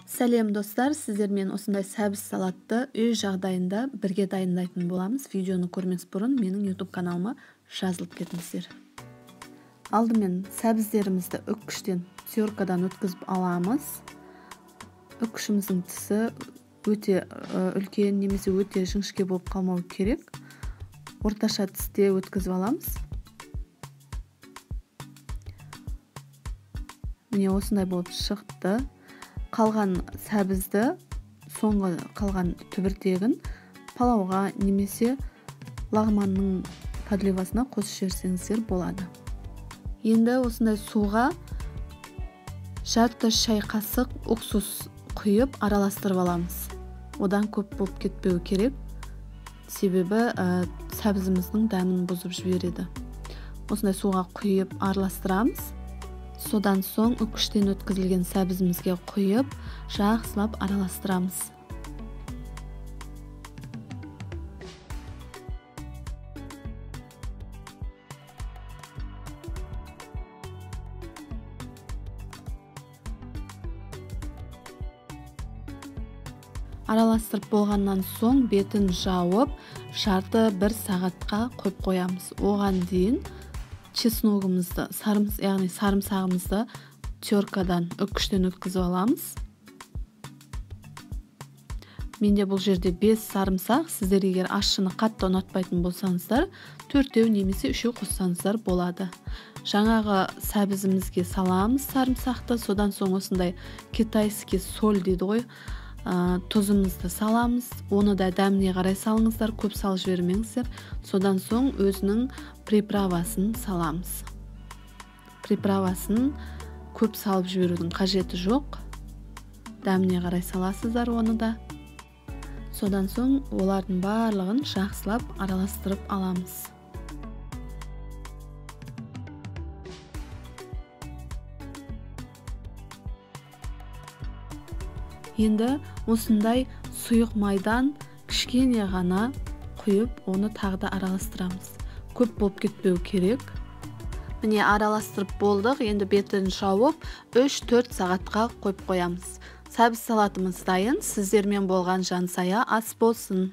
Сәлем достар, сіздермен осындай сәбіз салатты үй жағдайында бірге дайындайтын боламыз. Видеоны көрмес бұрын менің YouTube каналыма жазылып кетіңіздер. Алдымен сәбіздерімізді үккіштен, теркадан өткізіп аламыз. Үккішіміздің тісі өте үлкен немесе өте жіңішке болып қалмау керек. Орташа тісте өткізіп аламыз. Міне осындай болып шықты. Қалған сәбізді, соңғы қалған түбіртегін палауға немесе лағманның подливасына қосып жіберсеңіздер болады. Енді осындай суға жарты шай қасық уксус құйып араластырып аламыз. Одан көп болып кетпеу керек, себебі сәбізіміздің дәмін бұзып жібереді. Осындай суға құйып араластырамыз. Содан соң үккіштен өткізілген сәбізімізге құйып, жақсылап араластырамыз. Араластырып болғаннан соң бетін жауып, жарты бір сағатқа қойып қоямыз. Оған дейін чесногымызды, яғни сарымсағымызды теркадан, үккіштен өткізіп аламыз. Менде бұл жерде 5 сарымсақ. Сіздер егер ащыны қатты ұнатпайтын болсаңыздар, 4 немесе 3 қоссаңыздар болады. Жаңағы сәбізімізге саламыз сарымсақты. Содан соң осындай китайский соль дейді ғой, тұзымызды саламыз. Оны да дәміне қарай салыңыздар, көп салып жібермеңіздер. Содан соң өзінің приправасын саламыз. Приправасын көп салып жіберудің қажеті жоқ. Дәміне қарай саласыздар оны да. Содан соң олардың барлығын жақсылап араластырып аламыз. Енді осындай сұйық майдан кішкене ғана құйып, оны тағы да араластырамыз. Көп болып кетпеу керек. Міне араластырып болдық. Енді бетін жауып 3-4 сағатқа қойып қоямыз. Сәбіз салатымыз дайын. Сіздермен болған Жансая, ас болсын.